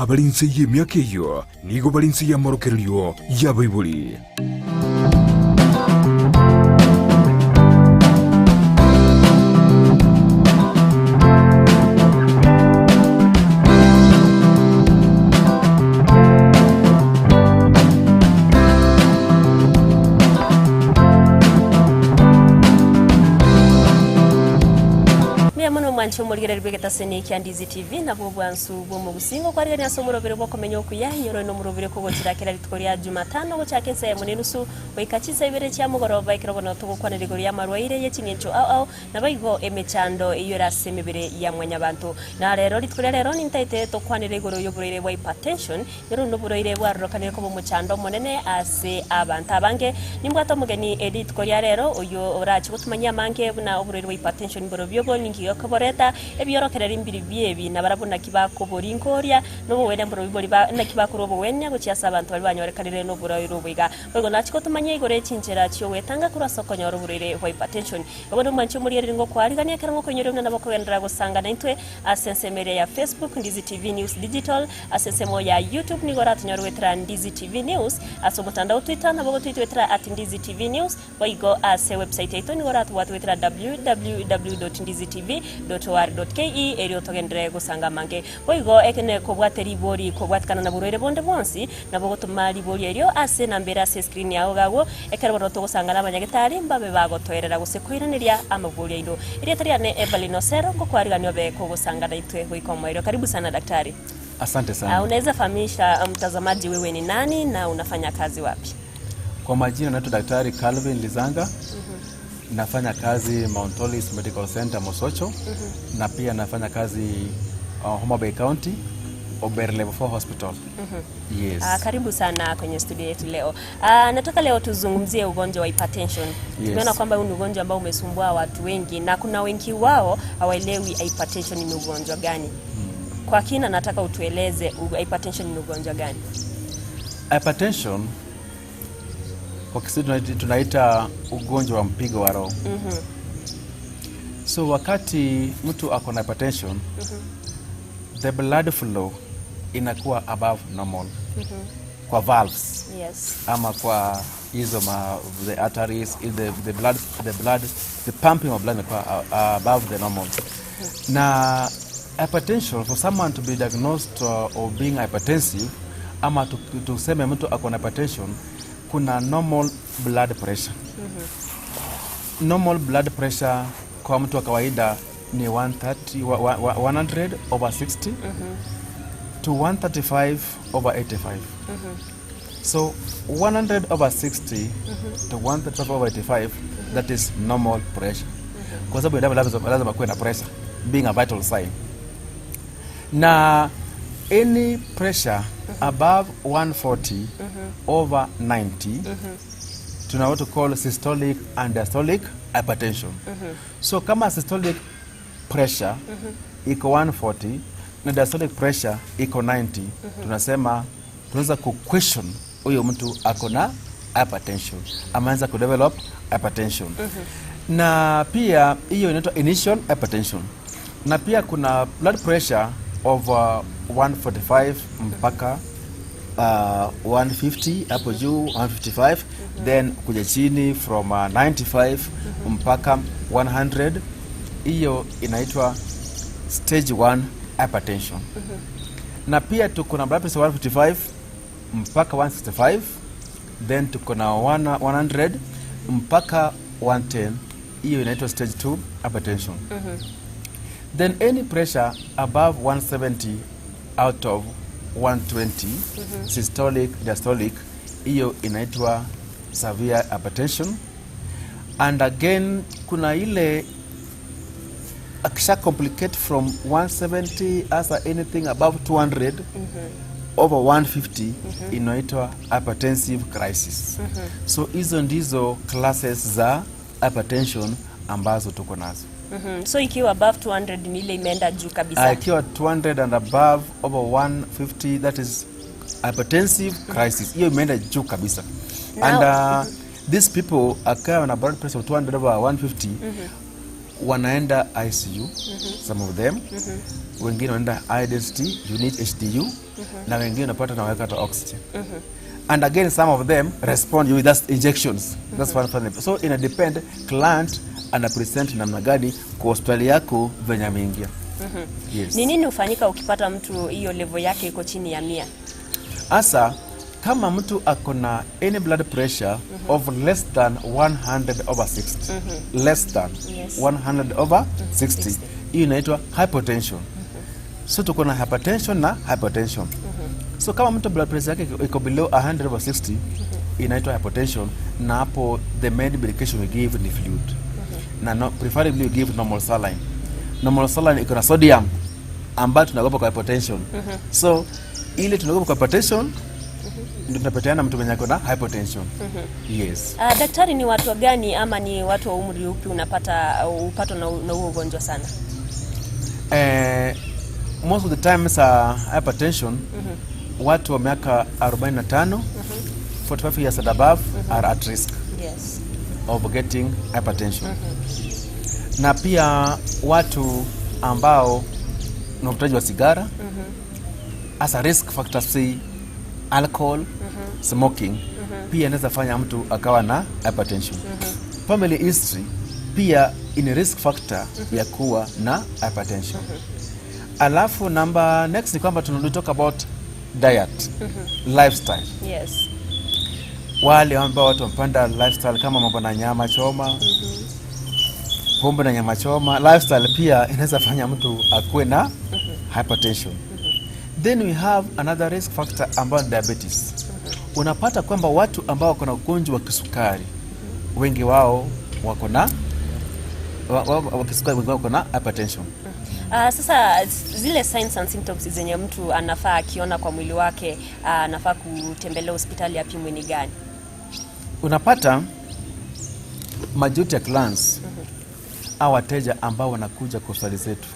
Abare inse y'emiaka eyio nigo bare inse y'amorokererio y'abaibori. Mbuya mono omwanche omorigereria bw'egetaseni kia Ndizi TV, nabwo obwansu bw'omogusii ngokwarigania ase omorobere bw'okomenya okuya, inyora oino omorobere kogochira kera rituko ria Jumatano gochaka ensa eyemo na enusu goika chinsa ibere chia mogoroba ekero bono togokwanera igoro y'amarwaire ye ching'encho ao ao naboigo emechando eyio ere ase emebere ya mwanyabanto. Na rero rituko ria rero nintaete tokwanere igoro y'oborwaire bwa hypertension, Oro noborwaire bwarorokanire koba omochando omonene ase abanto abange. Nimbwate omogeni rituko ria rero oyio orache gotumanyia amange buna oborwaire bwa hypertension mborobio obo ninki gekoboreta, ebiorokereri mbiri biebi na barabwo naki bakoboringoria, na obogwenia mborobio boria ba naki bakorwa obogwenia gochia ase abanto baria banyorekanire noborwaire obo iga. Boigo nache gotumanyia igoro ye chinchera chi'ogwetanga korwa ase okonyora oborwaire bwa hypertension. Igo bono omwanchi omorigereri ngokwarigania ekero ngokoinyoria buna nabo okogenderera gosanga naintwe ase ensemo eria ya Facebook, Ndizi TV News Digital, Ase ensemo ya YouTube nigo oratonyore goetera Ndizi TV News, ase omotandao Twitter nabo ogotweita goetera at Ndizi TV News, boigo ase website yaito nigo oratobwate goetera www.ndizitv.or.ke erio togenderere gosanga amange. Boigo ekene kobwate ribori kobwatikana na borwaire bonde bwonsi, nabo ogotoma ribori erio ase enamba ere ase escreen yao iga agwo, ekero bono togosanga na abanyagetari mbabe bagotoerera gose koiraneria amabori aino. Erieta riane Evelyn Osero, ngokwarigania obe kogosanga naitwe goika omoerio. Karibu sana daktari. Asante sana. Uh, unaweza fahamisha mtazamaji wewe ni nani na unafanya kazi wapi? Kwa majina naitwa Daktari Calvin Lizanga. Nafanya kazi Mount Hollis Medical Center Mosocho na pia nafanya kazi uh, Homa Bay County Ober Level 4 Hospital. Yes. Uh, karibu sana kwenye studio yetu leo. Uh, nataka leo tuzungumzie ugonjwa wa hypertension. Tumeona kwamba huu ni ugonjwa ambao umesumbua watu wengi na kuna wengi wao hawaelewi hypertension ni ugonjwa gani. Kwa kina nataka utueleze hypertension ni ugonjwa gani? Hypertension kwa Kiswahili tunaita ugonjwa wa mpigo wa roho. So wakati mtu ako na hypertension, the blood flow inakuwa above normal kwa valves ama kwa hizo ma the arteries the blood the blood the pumping of blood inakuwa above the normal. Na hypertension for someone to be diagnosed of being hypertensive ama tuseme mtu ako na hypertension, kuna normal blood pressure. Normal blood pressure kwa mtu wa kawaida ni 130, 100 over 60 to 135 over 85. So 100 over 60 to 135 over 85, that is normal pressure. Kwa sababu damu lazima kuwe na pressure being a vital sign. Na any pressure above 140 over 90 tuna what we call systolic and diastolic hypertension. So kama systolic pressure iko 140 na diastolic pressure iko 90, tunasema tunaweza ku question huyo mtu ako na hypertension, ameanza ku develop hypertension. Na pia hiyo inaitwa initial hypertension. Na pia kuna blood pressure of 145 mpaka 150 hapo juu 155, then kuja chini from 95 mpaka 100, hiyo inaitwa stage 1 hypertension. Na pia tuko na blood pressure 155 mpaka 165, then tuko na 100 mpaka 110, hiyo inaitwa stage 2 hypertension. Then any pressure above 170 out of 120 systolic diastolic, hiyo inaitwa severe hypertension. And again kuna ile akisha complicate from 170 as anything above 200 over 150 inaitwa hypertensive crisis. So hizo ndizo classes za hypertension ambazo tuko nazo. So ikiwa above 200 ni ile imeenda juu kabisa. Ikiwa 200 and above over 150, that is hypertensive crisis. Hiyo imeenda juu kabisa. Now, And these people akiwa na blood pressure of 200 over 150. Wanaenda ICU, some of them, wengine wanaenda high density unit HDU, na wengine unapata naweka hata oxygen. And again some of them respond with just injections. That's one funny. So ina depend client ana present namna gani kwa hospitali yako venye ameingia. Yes. Ni nini hufanyika ukipata mtu hiyo level yake iko chini ya 100? Asa kama mtu ako na any blood pressure of less than 100 over 60, less than 100 over 60, hiyo inaitwa hypotension. So tuko na hypertension na hypotension. So kama mtu blood pressure yake iko below 100 over 60, inaitwa hypotension, na hapo the main medication we give ni fluid. Na no, preferably we give normal saline. Normal saline iko na sodium ambayo tunaogopa kwa hypotension. So ile tunaogopa kwa hypertension ndio tunapatiana mtu mwenye ako na hypotension. Yes. Daktari, ni watu gani ama ni watu wa umri upi unapata upatwa na huo ugonjwa sana? Most of the times hypertension, watu wa miaka 45, 45 years and above are at risk of getting hypertension. Na pia watu ambao ni wavutaji wa sigara, as a risk factor, say alcohol, smoking, pia inaweza fanya mtu akawa na hypertension. Family history pia ni risk factor ya kuwa na hypertension. Alafu number next ni kwamba tuna talk about diet, lifestyle. Wale ambao watu wamepanda lifestyle kama mambo na nyama choma, pombe na nyama choma, lifestyle pia inaweza fanya mtu akuwe na hypertension. Then we have another risk factor ambayo ni diabetes. Unapata kwamba watu ambao wako na ugonjwa wa kisukari wengi wao wako na wa kisukari, wengi wao wako na hypertension. Sasa zile signs and symptoms zenye mtu anafaa akiona kwa mwili wake, anafaa kutembelea hospitali apimwe ni gani? Unapata majority ya clients au wateja ambao wanakuja kwa hospitali zetu,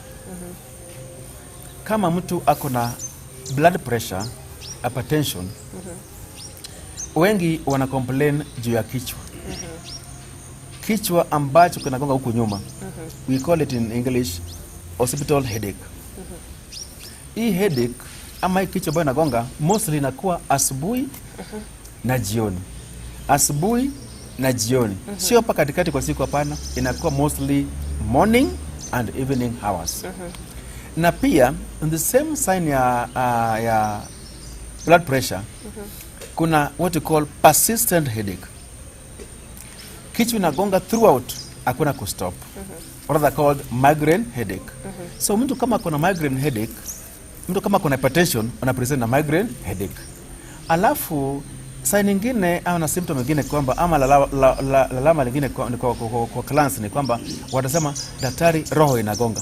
kama mtu ako na blood pressure, hypertension, wengi wana complain juu ya kichwa, kichwa ambacho kinagonga huku nyuma. We call it in English occipital headache. Hii headache ama hii kichwa ambayo inagonga mostly inakuwa asubuhi na jioni, asubuhi na jioni, sio hapa katikati kwa siku, hapana. Inakuwa mostly morning and evening hours. Na pia in the same sign ya blood pressure, kuna what we call persistent headache. Kichwa inagonga throughout, hakuna kustop, rather called migraine headache. So mtu kama kuna migraine headache, mtu kama kuna hypertension ana present na migraine headache. Alafu sign nyingine au na symptom nyingine kwamba ama lalama lingine kwa clients ni kwamba watasema, "Daktari, roho inagonga."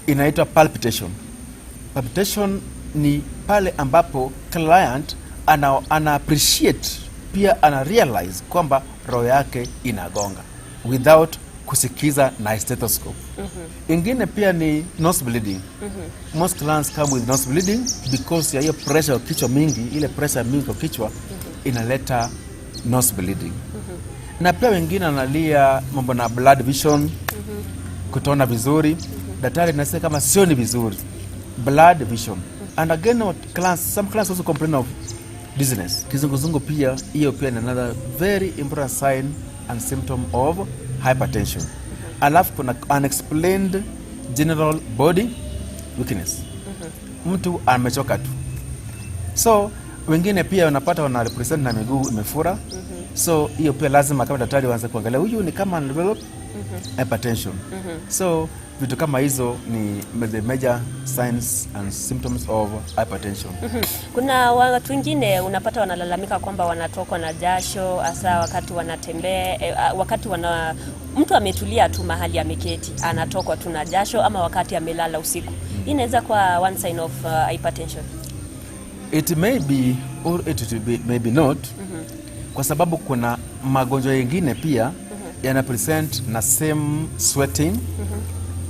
Inaitwa palpitation. Palpitation ni pale ambapo client ana appreciate, pia ana realize kwamba roho yake inagonga without kusikiza na stethoscope. Ingine pia ni nose bleeding. Most clients come with nose bleeding because ya hiyo pressure ya kichwa mingi, ile pressure mingi kwa kichwa inaleta nose bleeding. Na pia wengine wanalia mambo na blurred vision, kutoona vizuri. "Daktari, nasikia kama sioni vizuri." Blurred vision. And again what clients, some clients also complain of dizziness. Kizunguzungu pia, hiyo pia ni another very important sign and symptom of hypertension. Alafu kuna unexplained general body weakness. Mtu amechoka tu. So wengine pia wanapata wana represent na miguu imefura. So hiyo pia lazima kama daktari waanze kuangalia huyu ni kama ana develop hypertension. So vitu kama hizo ni the major signs and symptoms of hypertension. Kuna watu wengine unapata wanalalamika kwamba wanatokwa na jasho hasa wakati wanatembea, wakati wana mtu ametulia tu mahali ameketi anatokwa tu na jasho, ama wakati amelala usiku. Hii inaweza kuwa one sign of hypertension. It may be or it will be, maybe not, kwa sababu kuna magonjwa yengine pia yana present na same sweating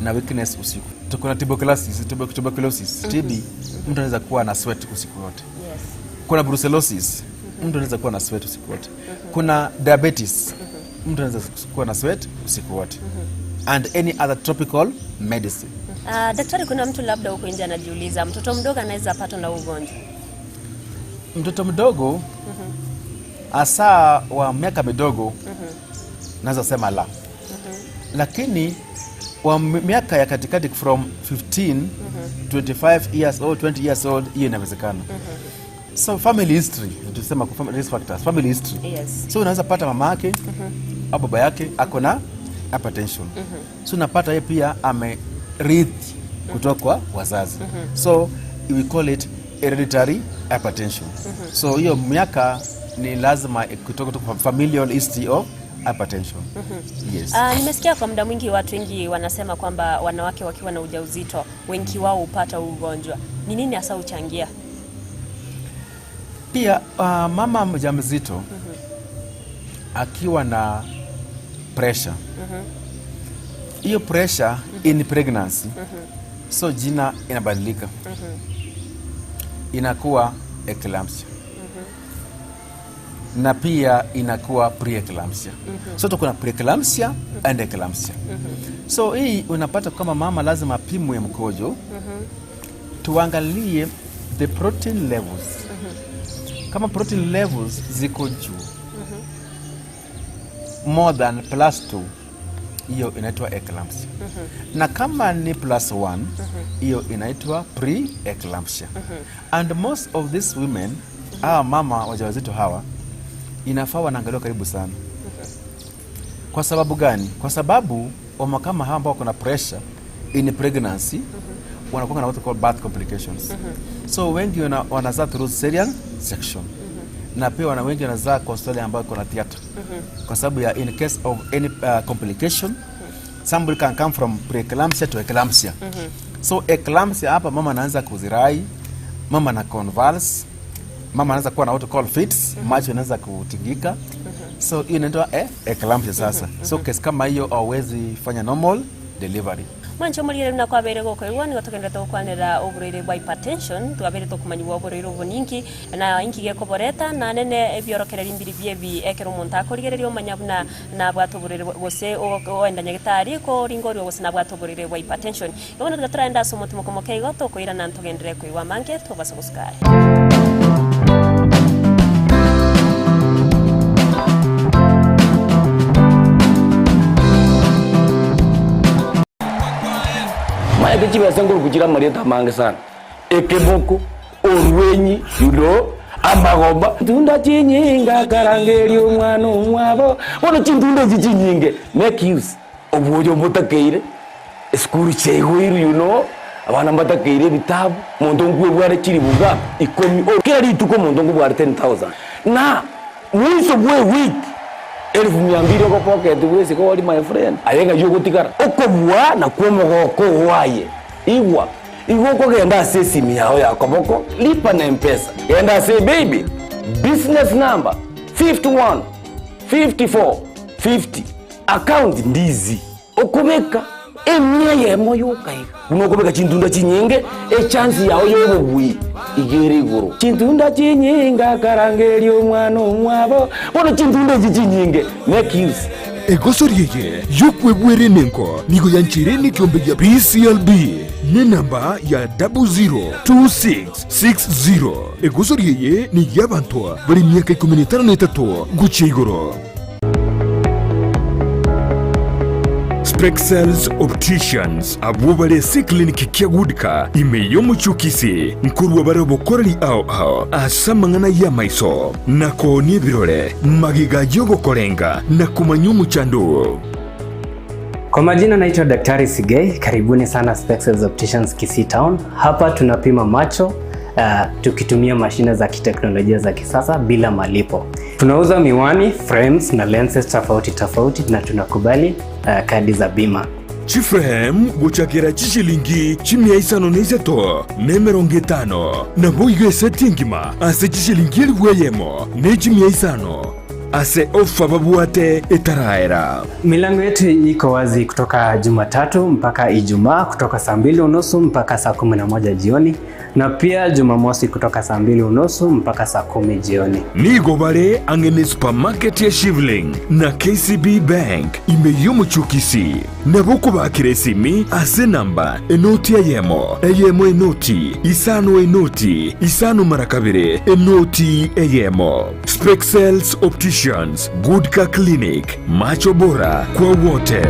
na weakness usiku. Tuko na tuberculosis, TB, mtu anaweza kuwa na sweat usiku wote. Kuna brucellosis, mtu anaweza kuwa na sweat usiku wote. Kuna diabetes. Mtu anaweza kuwa na sweat usiku wote and any other tropical medicine. Ah, daktari, kuna mtu labda huko nje anajiuliza mtoto mdogo anaweza patwa na huu ugonjwa? Mtoto mdogo hasa wa miaka midogo naweza sema la, lakini wa miaka ya katikati from 15 25 years old 20 years old, hiyo inawezekana. So family history, tusema kwa family risk factors, family history. Yes. So unaweza pata mama yake au baba yake ako na hypertension. So unapata yeye pia amerithi kutoka kwa wazazi. So we call it hereditary hypertension. So hiyo miaka ni lazima kutoka kutoka familial history of hypertension. Yes. Ah, nimesikia kwa muda mwingi watu wengi wanasema kwamba wanawake wakiwa na ujauzito wengi wao hupata huu ugonjwa. Ni nini hasa huchangia? Pia mama mjamzito akiwa na pressure hiyo pressure in pregnancy so jina inabadilika inakuwa eclampsia na pia inakuwa preeclampsia. So tuko na preeclampsia and eclampsia. So hii unapata kama mama lazima apimwe mkojo tuangalie the protein levels. Kama protein levels ziko juu more than plus 2 hiyo inaitwa eclampsia. Na kama ni plus 1 hiyo inaitwa pre-eclampsia. And most of these women hawa mama wajawazito hawa inafaa wanaangaliwa karibu sana. Kwa sababu gani? Kwa sababu wamama kama hawa ambao wako na pressure in pregnancy wanakuwa na what we call birth complications. So wengi wanazaa through cesarean section. Na pia wengi wanazaa kwa hospitali ambayo iko na theater. Kwa sababu ya in case of any complication somebody can come from preeclampsia to eclampsia. So eclampsia hapa mama anaanza kuzirai, mama ana convulse, mama anaanza kuwa na what we call fits, macho inaanza kutingika. So hiyo inaitwa eclampsia sasa. So case kama hiyo hauwezi fanya normal delivery. Mwancho omorigere buna kwabeire gokoigwa nigo togenderete gokwanera oborwaire bwa hypertension twabeire tokomanyigwa oborwaire obo ninki na inki gekoboreta na nene ebiorokereri mbiri biebi ekero omonto akorigereria omanya buna nabwate oborwaire gose oenda nyagetari koringorigwa gose nabwate oborwaire bwa hypertension. Igo bono tiga toraende ase omotimoko moke igo tokoirana ntogenderere koigwa amange tobase gosuka are. Maete chibesa nkoruku chire amarieta amange sana, ekemoko, orwenyi, you know, amagomba. Ntunda chinyinge akarangeria omwana omwabo, bono chintunda echi chinyinge make use obwoyo mbotakeire, esukuru chiaigoirwe you know, abana mbatakeire ebitabu, omonto nkwebware chilifu ngapi? Ikomi, kera rituko omonto nkobware 10,000 na mwiso bwa ewiki Elfu mia mbili ogopocket bwesike ori my friend, aye ng'ai ogotigara? Okobua nakwo omogoko oo aye. Igwa, igo okogenda ase esimi yao ya koboko, lipa na mpesa, genda ase paybill, business number 51 54 50, account ndizi. Okobeka emia eyemo yoka iga, buna okobeka chintunda chinyinge, echansi yao y'obobui iga ere igoro. Chintunda chinyinge akarangeria omwana omwabo, bono chintunda echi chinyinge make use. Egosori eye y'okwebwera enengo nigo yancheire nekiombe gia PCLB nenamba ya 002660. Egosori eye ney'abanto bare emiaka ikomi na etano na etato gochia igoro. Spexels Opticians abwo bare ase eclinic kia Goodka ime y'omochie o Kisii nkorua bare obokoreri ao ao ase amang'ana y'amaiso na koonia ebirore magega y'ogokorenga na komanya omochando oo. Kwa majina naitwa Daktari Sigei, karibuni sana Spexels Opticians Kisii Town. Hapa tunapima macho tukitumia mashine za kiteknolojia za kisasa bila malipo. Tunauza miwani, frames na lenses tofauti tofauti na tunakubali kadi za bima. Chiframe gochakera chishilingi chimia isano na isato na emerongo etano, naboigo eseti engima ase chishilingi elifu eyemo ne chimia isano. ase ofa babwate etaraera. Milango yetu iko wazi kutoka Jumatatu mpaka Ijumaa kutoka saa mbili unusu mpaka saa 11 jioni na pia Jumamosi kutoka saa mbili unusu mpaka saa 10 jioni. Nigo bare ang'e ne supermarket ya Shivling na KCB Bank ime y'omochie o Kisii. Nabo okobakera esimi ase enamba enoti eyemo, eyemo enoti, isano enoti, isano mara kabere, enoti eyemo. Spexels Opticians, Goodcar Clinic, Macho bora kwa wote.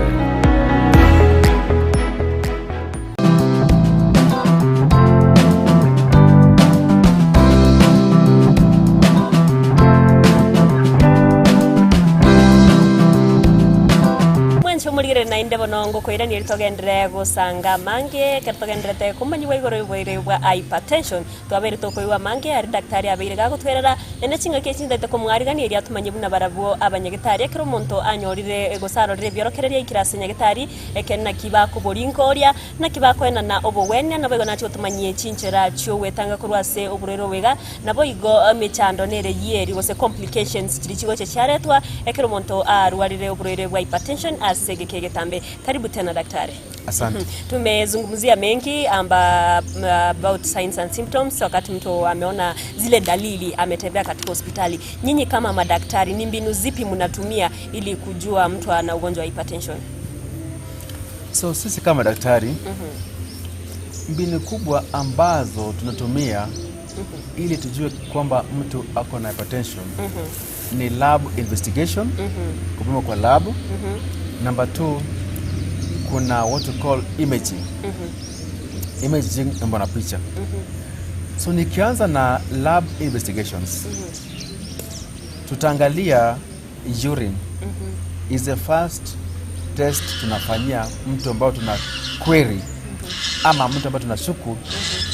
Mwenche omorigere naende bono ngokoirania eri togenderere gosanga amange ekero togendererete komanyigwa igoro y'oboeire bwa hypertension. Twabeire tokoigwa amange aria daktari abeire gagotwerera, naende chingaki echi ntaete komwarigania erio atomanye buna barabwo abanyagetari. Ekero omonto anyorire gose arorire ebiorokererio aikire ase nyagetari, ekeene naki bakoborinkoria, naki bakoenana obogwenia, naboigo nache gotomanyie chinchera chi'ogwetanga korwa ase oborwaire obo iga, naboigo emechando nere yieri gose complications chiria chigocha chiaretwa ekero omonto arwarire oborwaire bwa hypertension ase egeka egetambe. Karibu tena daktari. Asante. Tumezungumzia mengi amba, about signs and symptoms wakati mtu ameona zile dalili ametembea katika hospitali. Nyinyi kama madaktari ni mbinu zipi mnatumia ili kujua mtu ana ugonjwa wa hypertension? So sisi kama daktari mbinu kubwa ambazo tunatumia ili tujue kwamba mtu ako na hypertension ni lab investigation, kupima kwa lab. Number two, kuna what we call imaging. Imaging mambo na picha. So nikianza na lab investigations, tutaangalia urine is the first test tunafanyia mtu ambao tuna query ama mtu ambao tunashuku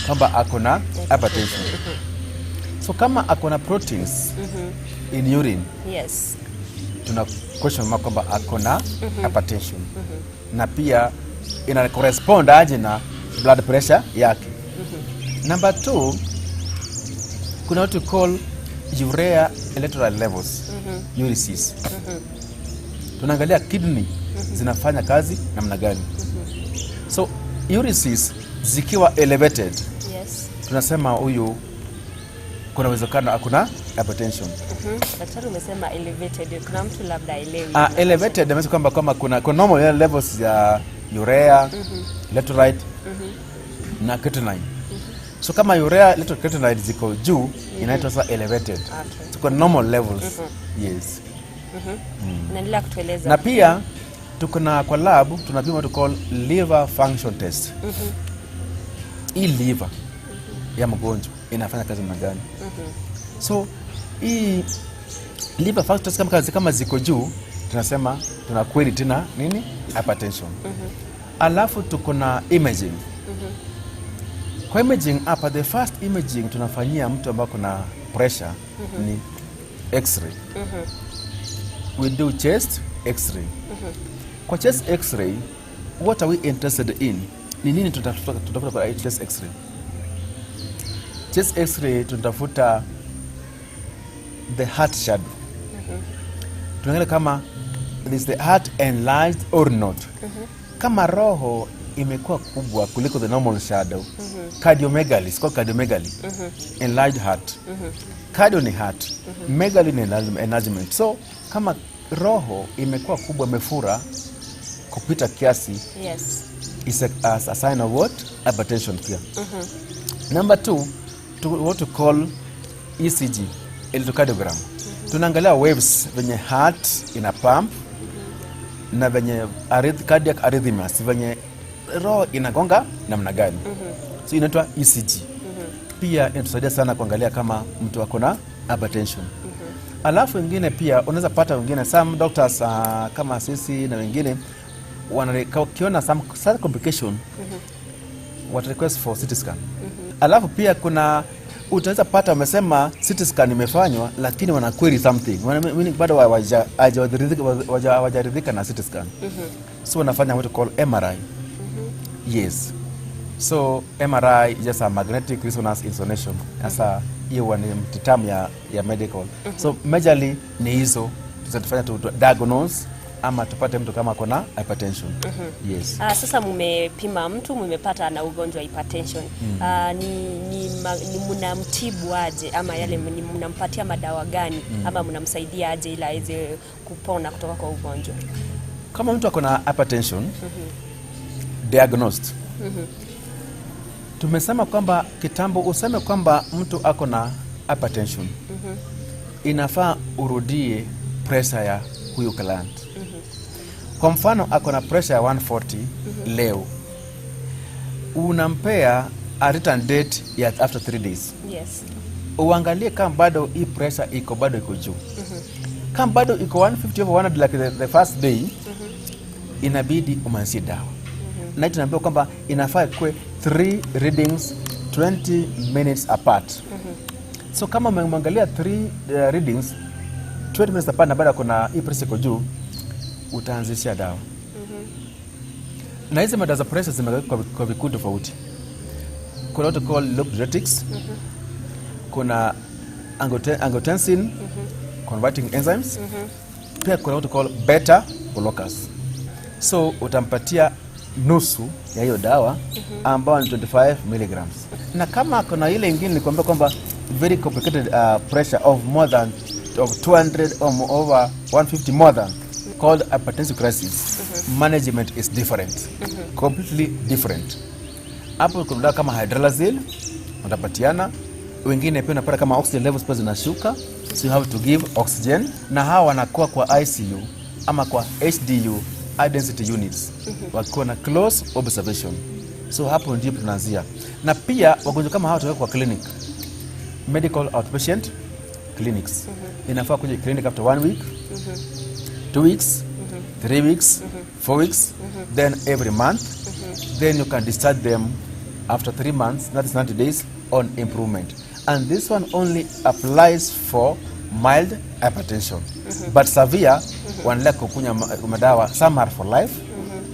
kwamba ako na hypertension. So kama ako na proteins in urine tuna question mark kwamba ako na hypertension na pia ina correspond aje na blood pressure yake. Number two, kuna what we call urea electrolyte levels, uresis. Tunaangalia kidney zinafanya kazi namna gani. So uresis zikiwa elevated, tunasema huyu kuna uwezekano akuna hypertension. Daktari, umesema elevated. Kuna mtu labda haelewi. Elevated inamaanisha kwamba kama kuna normal levels ya urea, electrolyte na creatinine. So kama urea, electrolyte, creatinine ziko juu inaitwa sasa elevated. Ziko normal levels. Yes. Unaendelea kutueleza. Na pia tuko na kwa lab tunapima what we call liver function test. Hii liver ya mgonjwa inafanya kazi namna gani? So hii liver function test kama ziko juu tunasema tuna query tena nini? Hypertension. Alafu tuko na imaging. Kwa imaging hapa, the first imaging tunafanyia mtu ambaye kuna pressure ni x-ray. We do chest x-ray. Kwa chest x-ray, what are we interested in? Ni nini tunatafuta kwa chest x-ray? Chest x-ray tunatafuta the heart shadow. Tunaangalia kama is the heart enlarged or not. Kama roho imekuwa kubwa kuliko the normal shadow, cardiomegaly, it's called cardiomegaly, enlarged heart. Cardio ni heart, megaly ni enlargement. So kama roho imekuwa kubwa, imefura kupita kiasi, is a sign of what? Hypertension pia. Number two, to what we call ECG, electrocardiogram. Tunaangalia waves venye heart ina pump na venye cardiac arrhythmias, venye roho inagonga namna gani. So inaitwa ECG. Pia inatusaidia sana kuangalia kama mtu ako na hypertension. Alafu wengine pia unaweza pata wengine some doctors, kama sisi na wengine wakiona some complication what request for CT scan. Alafu pia kuna utaweza pata wamesema CT scan imefanywa lakini wana query something. Meaning bado hawajaridhika na CT scan. So wanafanya what we call MRI. Yes. So MRI is just a magnetic resonance insonation. Sasa Hiyo huwa ni term ya medical. So majorly ni hizo zinatufanya tu diagnose ama tupate mtu kama ako na hypertension. Yes. Sasa mumepima mtu, mumepata ana ugonjwa wa hypertension. Ni mnamtibu aje ama yale ni mnampatia madawa gani ama mnamsaidia aje ili aweze kupona kutoka kwa ugonjwa? Kama mtu ako na hypertension diagnosed, tumesema kwamba kitambo useme kwamba mtu ako na hypertension, inafaa urudie pressure ya huyu client. Kwa mfano ako na pressure ya 140 leo, unampea a return date ya after 3 days. Uangalie kama bado hii pressure iko bado iko juu. Kama bado iko 150 over 100 like the first day, inabidi umalizie dawa. Na tunaambiwa kwamba inafaa ikuwe 3 readings 20 minutes apart. So kama umemwangalia 3 readings 20 minutes apart na bado kuna hii pressure iko juu, utaanzisha dawa. Na hizi madawa za pressure zimewekwa kwa vikundi tofauti. Kuna what we call loop diuretics, kuna angiotensin converting enzymes, pia kuna what we call beta blockers. So utampatia nusu ya hiyo dawa ambayo ni 25 milligrams. Na kama kuna ile ingine nilikwambia kwamba very complicated pressure of more than of 200 or over 150 more than, called hypertensive crisis, management is different, completely different. Hapo kuna dawa kama hydralazine utapatiana, wengine pia unapata kama oxygen levels pia zinashuka, so you have to give oxygen, na hawa wanakuwa kwa ICU ama kwa HDU, high density units, wakiwa na close observation. So hapo ndipo tunaanzia, na pia wagonjwa kama hawa tuweka kwa clinic, medical outpatient clinics. Inafaa kuja clinic after 1 week, 2 weeks, 3 weeks, 4 weeks, then every month. Then you can discharge them after 3 months, that is 90 days, on improvement. And this one only applies for mild hypertension. But severe, wanaendelea kukunywa madawa, some are for life,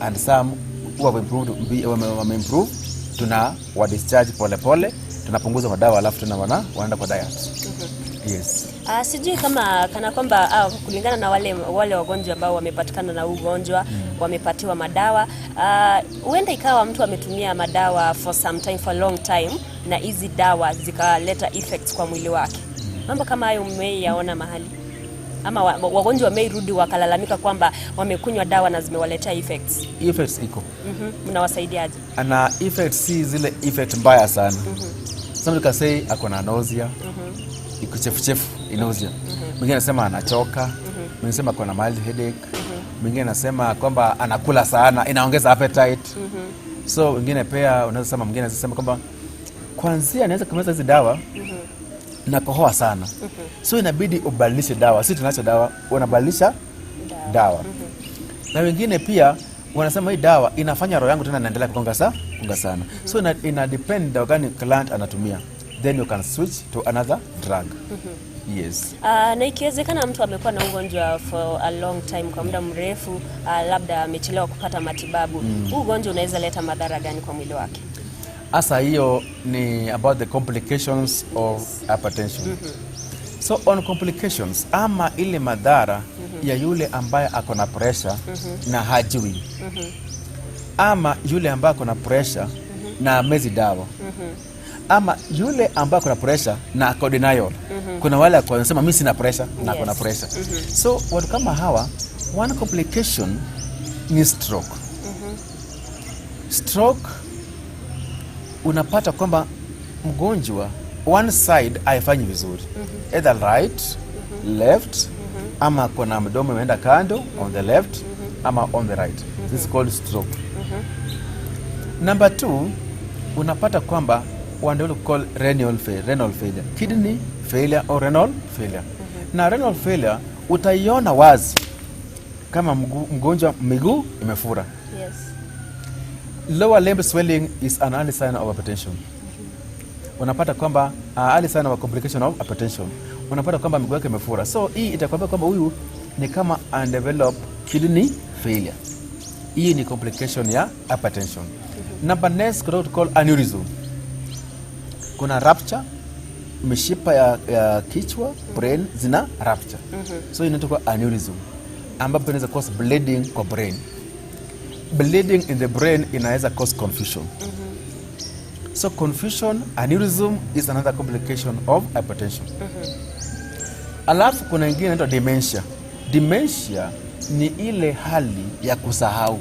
and some who have improved, wame improve, tuna wa discharge pole pole, tunapunguza madawa alafu tena wanaenda kwa diet. Yes. Sijui kama kana kwamba kulingana na wale wagonjwa ambao wamepatikana na ugonjwa wamepatiwa madawa, huenda ikawa mtu ametumia madawa for some time, for a long time, na hizi dawa zikaleta effects kwa mwili wake. Mambo kama hayo mmeiyaona mahali ama wagonjwa wameirudi wakalalamika kwamba wamekunywa dawa na zimewaletea effects? Effects iko. Mnawasaidiaje? Na effects si zile effect mbaya sana. Somebody can say ako na nausea, iko chefuchefu, nausea. Mwingine anasema anachoka, mwingine anasema ako na mild headache, mwingine anasema kwamba anakula sana, inaongeza appetite. So wengine pia unaweza sema, mwingine anaweza sema kwamba kwanzia anaweza kumeza hizi dawa na kohoa sana. So inabidi ubadilishe dawa, si tunaacha dawa, unabadilisha dawa. Na wengine pia wanasema hii dawa inafanya roho yangu tena inaendelea kugonga sana. So ina depend dawa gani client anatumia, then you can switch to another drug. Yes. Na ikiwezekana mtu amekuwa na ugonjwa for a long time, kwa muda mrefu, labda amechelewa kupata matibabu, huu ugonjwa unaweza leta madhara gani kwa mwili wake? Hasa hiyo ni about the complications of hypertension. So on complications ama ile madhara ya yule ambaye ako na pressure na hajui, ama yule ambaye ako na pressure na amezi dawa, ama yule ambaye ako na pressure na ako denial. Kuna wale wanasema mimi sina pressure na ako na pressure. So watu kama hawa, one complication ni stroke. Stroke unapata kwamba mgonjwa one side haifanyi vizuri, either right, left, ama kuna mdomo imeenda kando on the left ama on the right. This is called stroke. Number two, unapata kwamba what we call renal failure, kidney failure or renal failure. Na renal failure utaiona wazi kama mgonjwa miguu imefura. Lower limb swelling is an early sign of hypertension. Unapata kwamba early sign of a complication of hypertension. Unapata kwamba miguu yake imefura. So hii itakwambia kwamba huyu ni kama undeveloped kidney failure. Hii ni complication ya hypertension. Number next kuna what we call aneurysm. Kuna rupture Mishipa ya, ya kichwa brain zina rupture. So inaitwa aneurysm ambapo inaweza cause bleeding kwa brain. Bleeding in the brain inaweza cause confusion. So confusion, aneurysm is another complication of hypertension. Alafu kuna ingine inaitwa dementia. Dementia ni ile hali ya kusahau.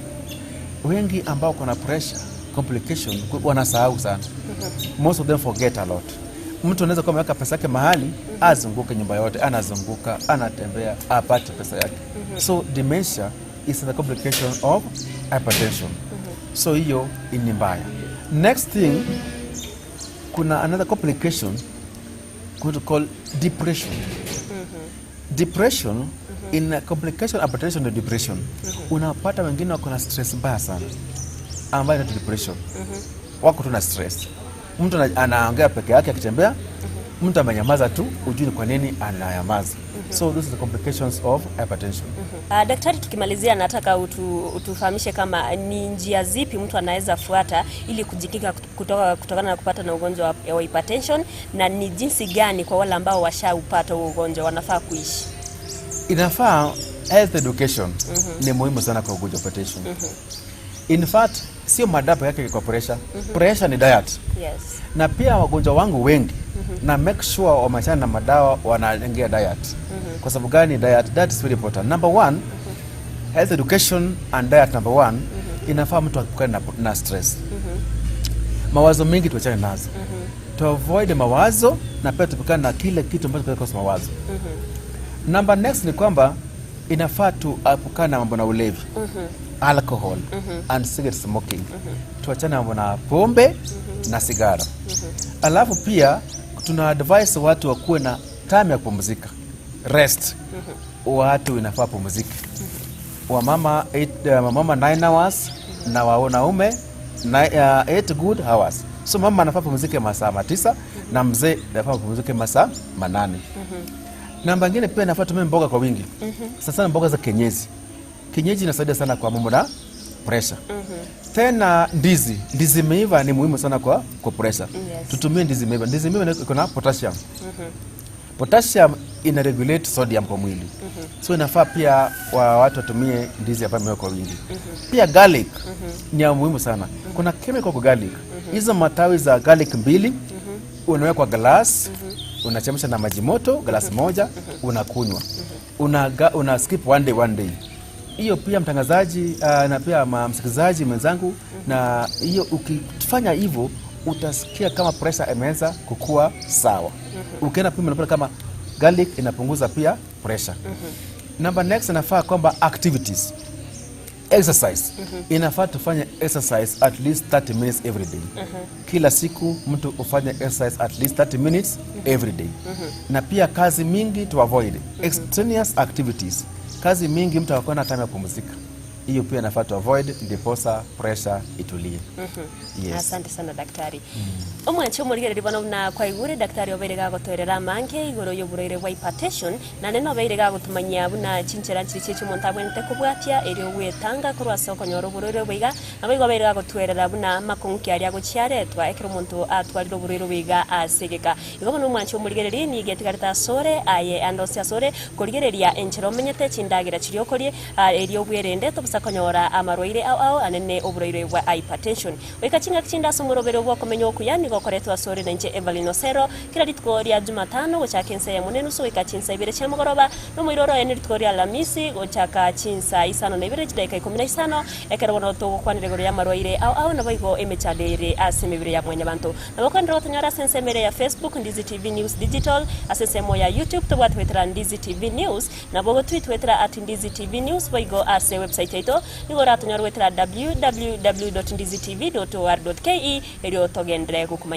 Wengi ambao kuna pressure complication wanasahau sana. Most of them forget a lot. Mtu anaweza kuwa ameweka pesa yake mahali, azunguke nyumba yote, anazunguka, anatembea, apate pesa yake. So dementia is the complication of hypertension. So hiyo ni mbaya. Next thing, kuna another complication what we call depression. Depression in a complication hypertension na depression. Unapata wengine wako na stress mbaya sana ambayo inaitwa depression. Wako tu na stress. Mtu anaongea peke yake akitembea, mtu amenyamaza tu, ujui ni kwa nini ananyamaza. So those are the complications of hypertension. Daktari, tukimalizia nataka utufahamishe kama ni njia zipi mtu anaweza fuata ili kujikinga kutokana na kupata na ugonjwa wa hypertension, na ni jinsi gani kwa wale ambao washaupata huo ugonjwa wanafaa kuishi. Inafaa health education ni muhimu sana kwa ugonjwa wa hypertension. In fact, sio madawa yake kwa pressure. Pressure ni diet. Na pia wagonjwa wangu wengi na make sure wamechana na madawa, wanaingia diet. Kwa sababu gani diet? Diet is very important. Number one, health education and diet number one, inafaa mtu aepukane na stress. Mawazo mengi tuachane nazo. To avoid mawazo na pia tuepukane na kile kitu ambacho kinaweza cause mawazo. Number next ni kwamba inafaa tuepukane na mambo na ulevi. Alcohol and cigarette smoking. Tuachane mambo na pombe na sigara. Alafu pia tuna advise watu wakuwe na time ya kupumzika. Rest. Watu inafaa pumzike. Wamama 8, mama 9 hours na wanaume 8 good hours. So mama anafaa pumzike masaa 9 na mzee anafaa pumzike masaa 8. Namba nyingine pia inafaa tumie mboga kwa wingi. Sasa sana mboga za kienyeji. Kienyeji inasaidia sana kwa mambo na pressure. Tena ndizi, ndizi imeiva ni muhimu sana kwa pressure. Tutumie ndizi imeiva. Ndizi imeiva iko na potassium. Potassium ina regulate sodium kwa mwili. So inafaa pia watu watumie ndizi ambayo imewekwa kwa wingi. Pia garlic ni ya muhimu sana. Kuna chemical kwa garlic. Hizo matawi za garlic 2 unaweka kwa glass, unachemsha na maji moto glass moja, unakunywa. Una skip one day one day. Hiyo pia mtangazaji, na pia msikilizaji mwenzangu, na hiyo ukifanya hivyo utasikia kama pressure imeanza kukua sawa. Ukienda pima unapata kama garlic inapunguza pia pressure. Number next inafaa kwamba activities. Exercise. Inafaa tufanye exercise at least 30 minutes every day. Kila siku mtu ufanye exercise at least 30 minutes every day. Na pia kazi mingi to avoid. Extraneous activities. Kazi mingi mtu akuwa na time ya kupumzika. Hiyo pia inafaa to avoid ndiposa pressure itulie. Yes. Asante sana daktari. Omwanchi omorigereri bono buna kwaigure daktari obeire gagotwerera amange igoro y'oborwaire bwa hypertension, na nene obeire gagotumanyia buna chinchera nchiri chichi omonto abwenerete kobwatia eri ogwetanga korwa ase okonyora oborwaire boiga, nabo igo obeire gagotwerera buna makong'u aria agochiaretwa ekero omonto atwarire oborwaire boiga ase egeka. Igo bono omwanchi omorigereri nigo etigarete asore aye ande ase asore korigereria enchera omenyete chindagera chiria okorie, eri obwerende tobusa konyora amarwaire ao ao anene oborwaire bwa hypertension. Goika ching'aki chinde ase omorobere bw'okomenya okuya nigo okoretwa asore na inche Evelyn Osero kila rituko ria Jumatano gochaka ensa ya 1:30 goika chinsa 2 chia mogoroba, nomoiro oroe ni rituko ria Alhamisi gochaka chinsa 5 na 2 chidakika 15 ekero bono togokwanera igoro ya amarwaire ao ao nabo igo emechando ere ase emebere ya mwanyabanto. Nabo okwenderera gotonyora ase ensemo ere ya Facebook Ndizi TV News Digital, ase ensemo ya YouTube tobwate goetera Ndizi TV News, nabo gotwitwetera at Ndizi TV News boigo ase website yaito nigo oratonyora goetera www.ndizitv.or.ke erio togendere gokumanya.